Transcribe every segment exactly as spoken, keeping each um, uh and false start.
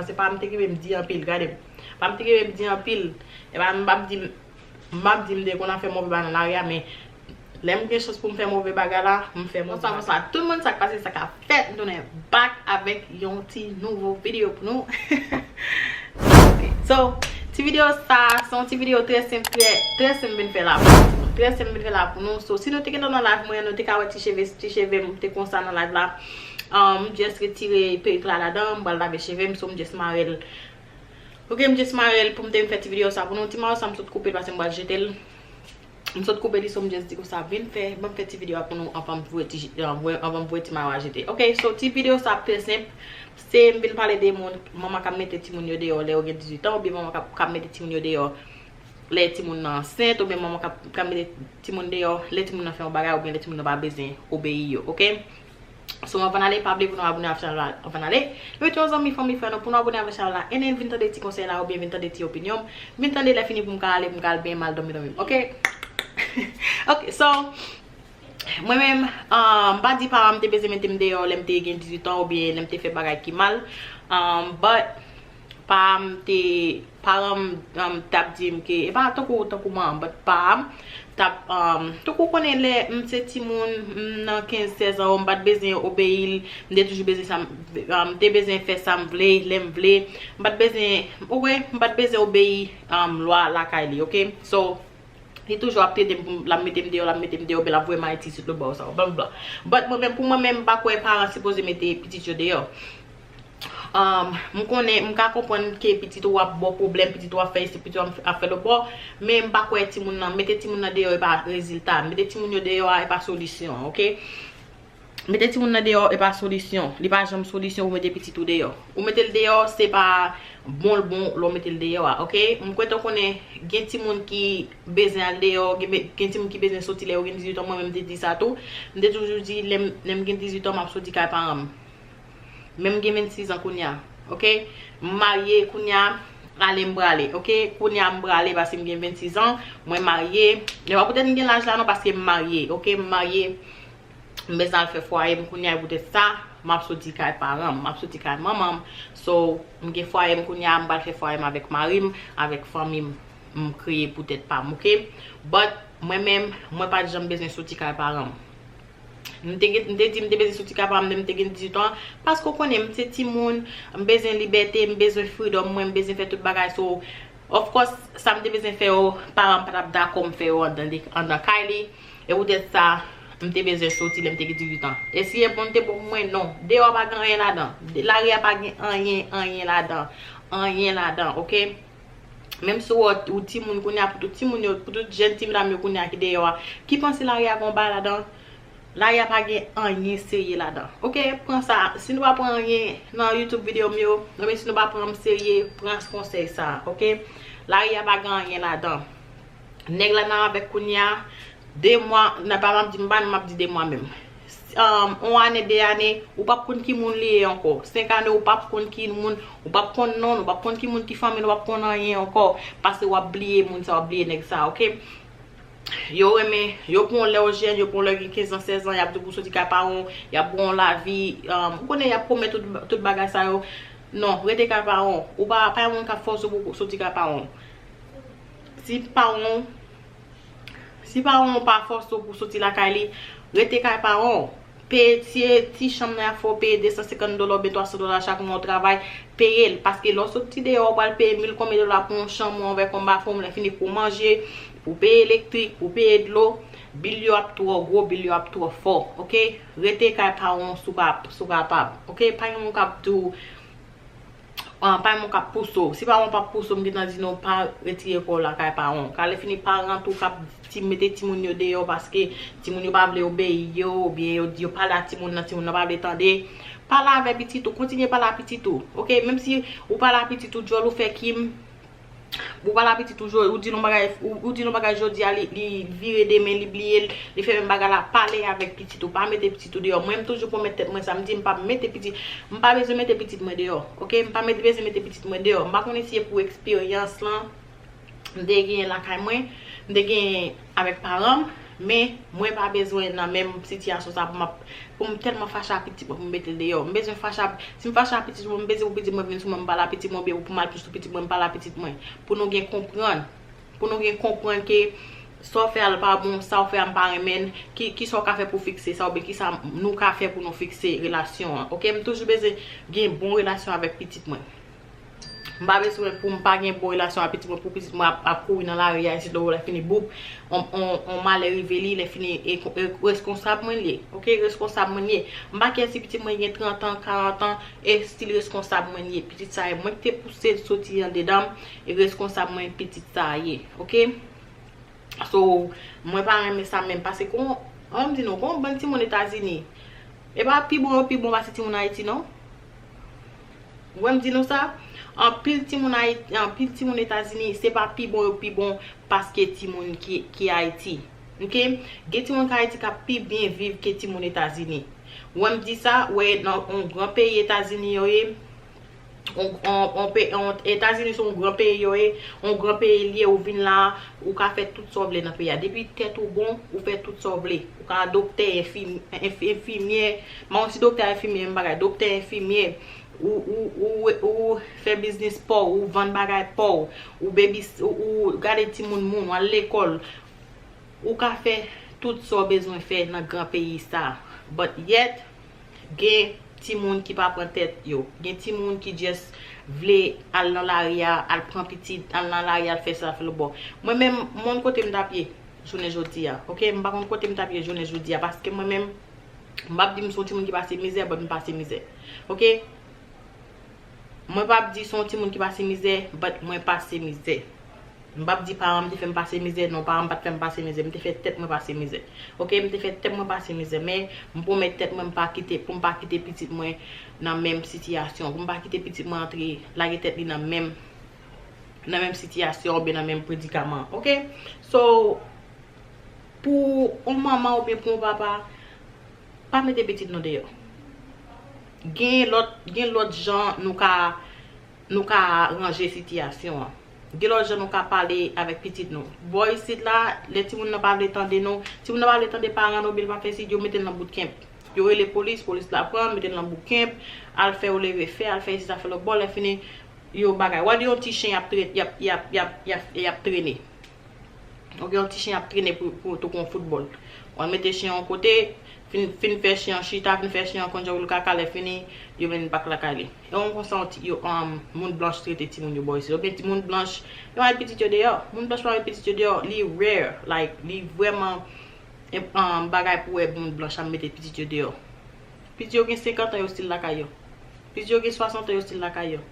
Paske pa m te kenbe m di anpil, gade m. Pa m te kenbe m di anpil. E pa m p ap di m, m p ap di m te konn ap fè move bagay nan lari a, men lè m gen chans pou m fè move bagay la, m fè move bagay. Bonswa, bonswa tout moun, sa k pase, sa k ap fèt, m tounen back avèk yon ti nouvo videyo pou nou. Ok, so, ti videyo sa, se yon ti videyo trè senp, trè, trè senp m vin fè la pou nou. Trè senp m vin fè la pou nou. So, si nou te gentan nan live mwen, nou te ka wè ti cheve, ti cheve m te konsa nan live la. Um, m just retire perik la ladan, m pral lave cheve m, so m just mare l. Ok, m just mare l pou m te vin fè ti videyo sa pou nou. Ti mayo sa m sot koupe l paske m pral jete l. M sot koupe li, so m just di konsa, vin fè, ban m fè ti videyo a pou nou anvan m voye ti, anvan, anvan m voye ti mayo a jete. Ok, so ti videyo sa ap trè senp. Se m vin pale de moun, manman k ap mete timoun yo deyò lè yo gen dizuit an, oubyen manman k ap, k ap mete timoun yo deyò lè timoun nan ansent, oubyen manman k ap, k ap mete timoun deyò lè timoun nan fè yon bagay, oubyen lè timoun nan pa bezwen obeyi yo, ok? So, anvan n ale, pa bliye pou nou abone avèk chanèl la, anvan n ale. Mete yon zanmi, fanmi, frè nou, pou nou abone avèk chanèl la, e vin tande ti konsèy la, oubyen vin tande ti opinyon m. Vin tande, lè fini pou m ka ale, pou m ka al benyen m al dòmi, dòmi, ok? Ok, so, mwen menm, um, m pa di paran m te bezwen mete m deyò lè m te gen dizuit an oubyen lè m te fè bagay ki mal. Um, but, paran m te, paran m, um, t ap di m ke, e pa tankou, tankou manman m, but paran m t ap, um, tankou konnen lè m se timoun, m nan kenz, sèz an, m pa t bezwen obeyi l, m te toujou bezwen sa m, um, m te bezwen fè sa m vle, lè m vle, m pa t bezwen, ou wè, m pa t bezwen obeyi, um, lwa lakay li, ok? So, li toujou ap trete m pou l ap mete m deyò, l ap mete m deyò, oubyen l ap voye m Ayiti sot lòtbò sa, blablabla. But mwen menm, pou mwen menm, m pa kwè paran sipoze mete pitit yo deyò. Um, m konnen, m ka konprann ke pitit ou ap ba w pwoblèm, pitit ou ap fè isi, pitit ou ap fè lòtbò, men m pa kwè timoun nan, mete timoun nan deyò e pa rezilta. Mete timoun yo deyò a e pa solisyon, ok? Mete timoun nan deyò e pa solisyon. Li pa janm solisyon pou mete pitit ou deyò. Ou mete l deyò, se pa bon l bon lè w mete l deyò a, ok? M kwè w konnen gen timoun ki bezwen al deyò, gen, be- gen timoun ki bezwen soti lè yo gen dizuit an, mwen menm m te di sa tou. M te toujou di, lè m, lè m gen dizuit an, m ap soti kay paran m. Men m gen vennsis an kounye a, ok? M marye kounye a, ale m prale, ok? Kounye a m prale paske m gen vennsis an, mwen marye. E pa poutèt m gen laj la non, paske m marye, ok? M marye, m bezwen al fè fwaye m kounye a, e poutèt sa, m ap soti kay paran m, m ap soti kay manman m. So, m gen fwaye m kounye a, m pral fè fwaye m avèk mari m, avèk fanmi m, m kreye pou tèt pa m, ok? But, mwen menm, mwen pa t janm bezwen soti kay paran m. M te gen, m te di m te bezwen soti kay paran m lè m te gen dizuit an, paske w konnen m se timoun, m bezwen libète, m bezwen freedom mwen, m bezwen fè tout bagay. So, of course, sa m te bezwen fè yo, paran m pa t ap dakò m fè yo anndan, anndan kay li. E poutèt sa, m te bezwen soti lè m te gen dizuit an. Èske e bon l te bon pou mwen? Non. Deyò a pa gen anyen ladan. Lari a pa gen anyen, anyen ladan. Anyen ladan, ok? Menm si w wè w timoun kounye a, pou tout timoun yo, pou tout jèn ti medam yo kounye a ki deyò a, ki panse lari a gen yon bagay ladan, lari a pa gen anyen serye ladan. Ok, pran sa, si nou pa pran anyen nan YouTube videyo m yo, oubyen si nou pa pran m serye, pran konsèy sa, ok? Lari a pa gen anyen ladan. Nèg la nan avèk kounye a, de mwa, nan pa m ap di m pa non, m ap di de mwa menm. Um, yon ane, de ane, ou p ap konn ki moun li ye ankò. Senk ane, ou p ap konn ki moun, ou p ap konn non l, ou p ap konn ki moun ki fanmi l, ou p ap konn anyen ankò. Paske w ap bliye moun sa, w ap bliye nèg sa, ok? Yo renmen, yo pran w lè w jèn, yo pran w lè w gen kenz an, sèz an, y ap di w pou w soti kay paran w, y ap ba w lavi, um, ou konnen y ap pwomèt tout, tout bagay sa yo. Non, rete kay paran w. Ou pa, pa yon moun k ap fòse w pou w soti kay paran w. Si paran w, si paran w pa fòse w pou w soti lakay li, rete kay paran w. Peye ti, ti chanm nan y ap fè w peye de san senkant dola oubyen twa san dola chak mwa w travay, peye l. Paske lè w soti deyò, w pral peye mil konbyen dola pou yon chanm ou avèk yon bafon, lè fini pou w manje, pou w peye elektrik, pou w peye dlo. Bil yo ap twò gwo, bil yo ap twò fò, ok? Rete kay paran w si w pa, si w kapab, ok? Pa gen moun k ap di w, ah, pa gen moun k ap pouse w. Si paran w p ap pouse w, m gentan di nou, pa retire kò w lakay paran w. Ka lè fini paran tou k ap ti mete timoun yo deyò paske timoun yo pa vle obeyi yo, oubyen yo, yo pale a timoun nan, timoun nan pa vle tande. Pale avè pitit ou, kontinye pale a pitit ou, ok? Menm si ou pale a pitit ou djòl, ou fè kim, ou pale a pitit ou jò-, ou di l yon bagay, ou, ou di l yon bagay jodi a, li, li vire demen, li bliye l, li fè menm bagay la, pale avèk pitit ou, pa mete pitit ou deyò. Mwen, m toujou pwomèt tèt mwen sa, m di m p ap mete pitit, m pa bezwen mete pitit mwen deyò, ok? M pa mete, bezwen mete pitit mwen deyò. M pa konnen si e pou eksperyans lan m te genyen lakay mwen, m te genyen avèk paran m, Men, mwen pa bezwen nan menm sitiyasyon sa pou m ap, pou m tèlman fache a pitit mwen pou m mete l deyò. M bezwen fache a, si m fache a pitit mwen, m bezwen pou pitit mwen vin sou mwen, m pale a pitit mwen, oubyen pou m al plis sou pitit mwen, m pale a pitit mwen. Pou nou gen konprann. Pou nou gen konprann ke sa w fè a l pa bon, sa w fè a m pa renmen l, ki, ki sa w ka fè pou fikse sa, oubyen ki sa nou ka fè pou nou fikse relasyon an. Oke, m toujou bezwen gen bon relasyon avèk pitit mwen. M pa bezwen pou m pa gen bon relasyon ak pitit mwen, pou pitit mwen ap, ap kouri nan lari a, isit lè fini boup, on, on, on malè rive li, lè fini e, e reskonsab mwen li ye. Oke, reskonsab mwen li ye. M pa kè si pitit mwen gen trant an, karant an, e still reskonsab mwen li ye. Pitit sa e mwen ki te pouse l soti andedan m, e reskonsab mwen pitit sa ye. Oke? So, mwen pa renmen sa menm, paske kon, an m di nou, kon bann timoun Etazini, e pa pi bon yo pi bon pase timoun Ayiti, non. Ou wè m di nou sa? Anpil timoun Ayiti, anpil timoun Etazini, se pa pi bon yo pi bon paske timoun ki, ki Ayiti. Oke? Gen timoun ki Ayiti k ap pi byen viv ke timoun Etazini. Ou wè m di sa, ou wè nan yon gran peyi Etazini yo ye, on, on, on pe, on, Etazini se yon gran peyi yo ye, on gran peyi li ye, ou vin la, ou ka fè tout sa w vle nan peyi a. Depi tèt ou bon, ou fè tout sa w vle. Ou ka doktè, enfim, enf, enfimyè, m pa konn si doktè, enfimyè, menm bagay, doktè, enfimyè, ou, ou, ou, ou fè biznis pa w, ou vann bagay pa w, ou baby, ou, ou gade timoun moun, ou al lekòl, ou ka fè tout sa w bezwen fè nan gran peyi sa. But yet, gen timoun ki pa pran tèt yo. Gen timoun ki just vle al nan lari a, al pran pitit, al nan lari a, al fè sa, fè lòtbò. Mwen menm, m konn kote m t ap ye jounen jodi a. Oke, m pa konn kote m t ap ye jounen jodi a, paske mwen menm, m p ap di m se yon timoun ki pase mizè, but m pase mizè. Oke? Mwen p ap di se yon timoun ki pase mizè, but mwen pase mizè. M p ap di paran m te fè m pase mizè, non, paran m pa t fè m pase mizè, m te fè tèt mwen pase mizè. Oke, m te fè tèt mwen pase mizè, men m pwomèt tèt mwen m pa kite, pou m pa kite pitit mwen nan menm sitiyasyon, pou m pa kite pitit mwen antre, lage tèt li nan menm, nan menm sitiyasyon oubyen nan menm predikaman. Oke? So, pou yon manman oubyen pou yon papa, pa mete pitit nou deyò. Gen lòt, gen lòt jan nou ka, nou ka ranje sitiyasyon an. Gen lòt jan nou ka pale avèk pitit nou. Bò isit la, lè timoun nan pa vle tande nou, timoun nan pa vle tande paran nou, oubyen l pa fè isit, yo mete l nan bootcamp. Yo rele polis, polis la pran l, mete l nan bootcamp, al fè yo leve fè, al fè isit, al fè lòtbò, lè fini, yo bagay. W a di yon ti chen y ap tre-, y ap, y ap, y ap, y ap, y ap trennen. Oke, yon ti chen ap trennen pou, pou, tankou yon foutbòl. W al mete chen an yon kote, fin, fin fè chen an chita, fin fè chen an konn jan pou l kaka, lè fini, yo mennen l bak lakay li. E yon konsa yon ti, yo, um, moun blanch trete timoun yo bò isit. Oke, timoun blanch, yo mete pitit yo deyò. Moun blanch pa mete pitit yo deyò, li rare, like, li vrèman, um, bagay pou wè moun blanch ap mete pitit yo deyò. Pitit yo gen senkant an, yo still lakay yo. Pitit yo gen swasant an, yo still lakay yo.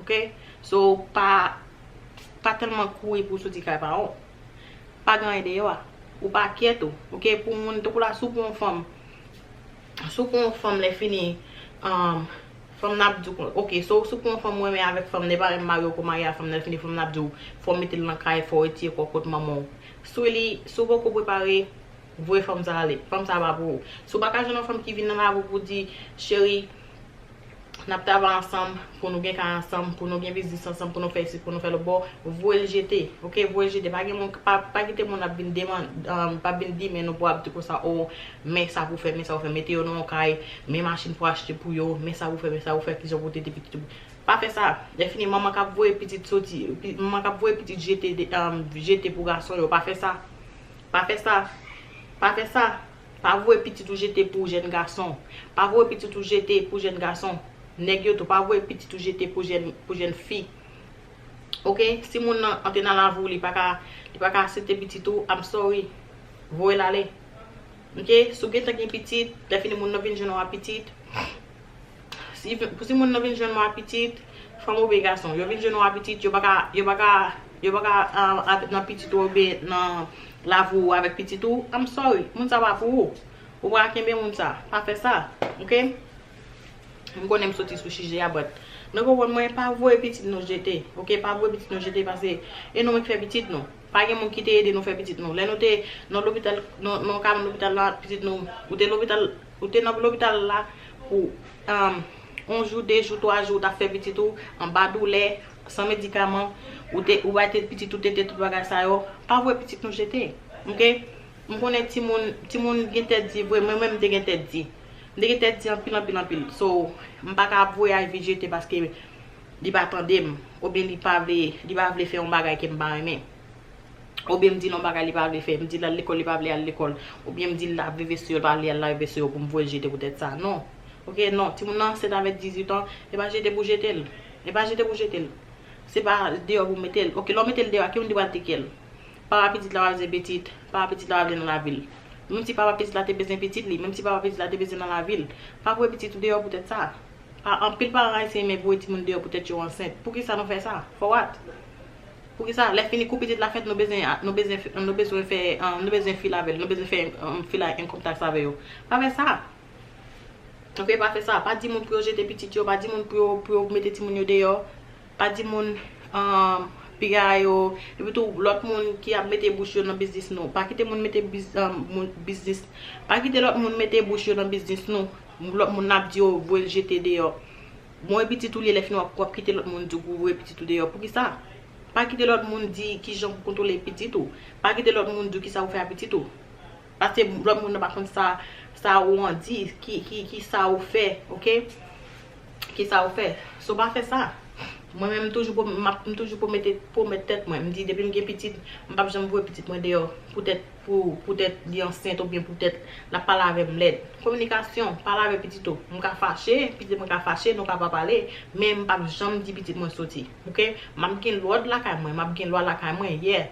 Oke? So, pa, pa tèlman kouri pou w soti kay paran w. Pa gen anyen deyò a. Ou pa kyèt ou. Oke? Pou moun, tankou la, si w pran yon fanm, si w pran yon fanm lè fini, um, fanm nan ap di w, oke, so, si w pran yon fanm ou renmen avèk fanm nan, e pa menm mari w ko marye a fanm nan, lè fini fanm nan ap di w, fò w mete l nan kay, fò w retire kò kot manman w. Si w li, si w poko prepare, voye fanm sa ale. Fanm sa pa pou ou. Si w pa ka jwenn yon fanm ki vin nan lavi w pou di, cheri, n ap travay ansanm, pou nou gen kay ansanm, pou nou gen biznis ansanm, pou nou fè isit, pou nou fè lòtbò, voye l jete. Oke, voye l jete. Pa gen moun, pa, pa kite moun ap vin demann, um, pa vin di, men nou pou ap di konsa, o, men sa pou fè, men sa pou fè, mete yo nan yon kay, men machin pou achte pou yo, men sa pou fè, men sa pou fè, kijan pou trete pitit ou. Pa fè sa. Lè fini, manman k ap voye pitit soti, pi-, manman k ap voye pitit jete, de, um, jete pou gason yo, pa fè sa. Pa fè sa. Pa fè sa. Pa voye pitit ou jete pou jèn gason. Pa voye pitit ou jete pou jèn gason. Nèg yo tou, pa voye pitit ou jete pou jèn, pou jèn fi. Oke? Si moun nan antre nan lavi w, li pa ka, li pa ka aksepte pitit ou, I'm sorry. Voye l ale. Oke? Si w gentan gen pitit, lè fini moun nan vin jwenn ou a pitit, Si, si moun nan vin jwenn ou a pitit, fanm oubyen gason, yo vin jwenn ou a pitit, yo pa ka, yo pa ka, yo pa ka, ah, avè-, nan pitit ou oubyen nan lavi w avèk pitit ou, I'm sorry, moun sa pa pou ou. Ou pa ka kenbe moun sa, pa fè sa, oke? M konnen m soti sou sijè a, but nou konprann mwen, pa voye pitit nou jete, oke? Pa voye pitit nou jete, paske e nou menm ki fè pitit nou. Pa gen moun ki te ede nou fè pitit nou. Lè nou te nan lopital, nan, nan kabann lopital la, pitit nou, ou te lopital, ou te nan lopital la pou, um, yon jou, de jou, twa jou, ou t ap fè pitit ou anba doulè, san medikaman, ou te, ou bay tete pitit ou tete, tout bagay sa yo. Pa voye pitit nou jete, oke? M konnen timoun, timoun gen tèt di vre, mwen menm m te gen tèt di. M te gen tèt di anpil, anpil, anpil. So, m pa ka ap voye Ivy jete paske li pa tande m, oubyen li pa vle, li pa vle fè yon bagay ke m pa renmen. Oubyen m di l yon bagay li pa vle fè, m di l al lekòl, li pa vle al lekòl. Oubyen m di l lave veso yo, li pa vle al lave veso yo pou m voye l jete poutèt sa. Non. Oke, non. Timoun nan ansent avèk dizuit an, e pa jete pou jete l. E pa jete pou jete l. Se pa deyò pou mete l. Oke, lè w mete l deyò, ki moun ki pral teke l? Papa pitit la pa vle pitit, papa pitit la pa vle nan lavil. Menm si papa pitit la te bezwen pitit li, menm si papa pitit la te bezwen nan lavil, pa voye pitit ou deyò poutèt sa. Pa, anpil paran ayisyen renmen voye timoun deyò poutèt yo ansent. Poukisa nou fè sa? For what? Poukisa? Lè fini kou pitit la fèt, nou bezwen, nou bezwen, nou bezwen fè, um, nou bezwen fil avè l, nou bezwen fè, um, fil a income tax avè yo. Pa fè sa. Ok, pa fè sa. Pa di moun pou yo jete pitit yo, pa di moun pou yo, pou yo mete timoun yo deyò. Pa di moun, um, piga yo. Epi tou, lòt moun ki ap mete bouch yo nan biznis nou. Pa kite moun mete biz-, um, moun, biznis. Pa kite lòt moun mete bouch yo nan biznis nou. Lòt moun ap di yo voye l jete deyò. Bon, e pitit ou li ye, lè fini w ap, w ap kite lòt moun di w pou voye pitit ou deyò. Poukisa? Pa kite lòt moun di kijan pou kontwole pitit ou. Pa kite lòt moun di w kisa pou fè a pitit ou. Paske lòt moun nan pa konn sa, sa ou an di, ki, ki, ki sa ou fè, ok? Ki sa ou fè. So, pa fè sa. Mwen menm, m toujou pwom-, m ap, m toujou pwomete, pwomèt tèt mwen. M di, depi m gen pitit, m p ap janm voye pitit mwen deyò. Poutèt, pou, poutèt li ansent oubyen poutèt l ap pale avè m lèd. Kominikasyon, pale avè pitit ou. M ka fache, pitit mwen ka fache, nou ka pa pale, men m p ap janm di pitit mwen soti. Ok? M ap gen lòd lakay mwen, m ap gen lwa lakay mwen, yeah.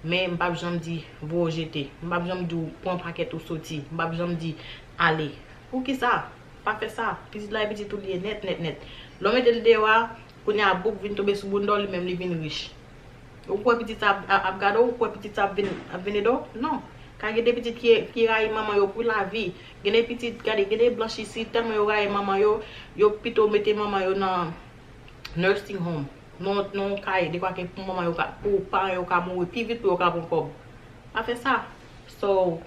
Men m p ap janm di voye w jete. M p ap janm di w pran pakèt ou soti. M p ap janm di ale. Poukisa? Pa fè sa. Pitit la e pitit ou li ye nèt, nèt, nèt. Lè w mete l deyò a, kounye a bouk vin tonbe sou bounda w, li menm li vin rich. Ou kwè pitit sa ap, ap, ap gade w? Ou kwè pitit sa ap vin, ap vin ede w? Non. Ka gen de pitit ki, ki rayi manman yo pou lavi. Gen de pitit, gade, gen de blanch isit, tèlman yo rayi manman yo, yo pito mete manman yo nan nursing home. Non, non, kay, dekwa ke pou manman yo ka, pou paran yo ka mouri pi vit pou yo ka pran kòb. Pa fè sa. So,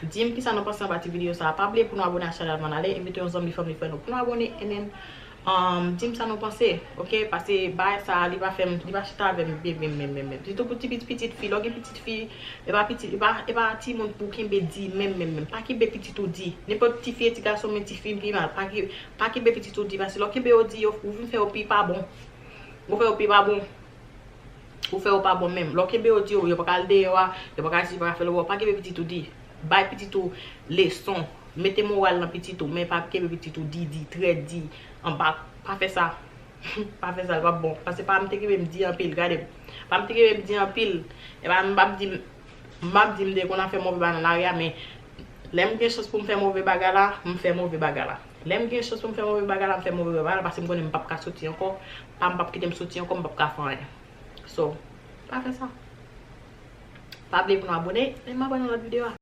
di m kisa nou panse anba ti videyo sa a. Pa bliye pou nou abone ak chanèl Van Ale, envite yon zanmi, fanmi, frè nou pou nou abone, and then, um, di m sa nou panse, ok? Paske bagay sa a, li pa fè m, li pa chita avè m byen, byen, byen, byen, byen. Sitou pou ti pitit, pitit fi, lè w gen pitit fi, e pa pitit, e pa, e pa timoun pou kenbe di, menm, menm, menm. Pa kenbe pitit ou di. Nenpòt ti fi e ti gason, men ti fi pi mal. Pa ki, pa kenbe pitit ou di, paske lè w kenbe yo di, yo, ou vin fè yo pi pa bon. Ou fè yo pi pa bon. Ou fè yo pa bon menm. Lè w kenbe yo di yo, yo pa ka al deyò a, yo pa ka al si, yo pa ka fè lòbò, pa kenbe pitit ou di. Bay pitit ou leson. Mete moral nan pitit ou, men pa kenbe pitit ou di, di, trè di, anba, pa fè sa. Pa fè sa, l p ap bon. Paske pa m te kenbe m di anpil, gade m. Pa m te kenbe m di anpil. E pa m p ap di m, m ap di m te konn ap fè move bagay nan lari a, men lè m gen chans pou m fè move bagay la, m fè move bagay la. Lè m gen chans pou m fè move bagay la, m fè move bagay la, paske m konnen m p ap ka soti ankò. Pa m p ap kite m soti ankò, m p ap ka fè anyen. So, pa fè sa. Pa bliye pou nou abone, e m ap wè nan lòt videyo a.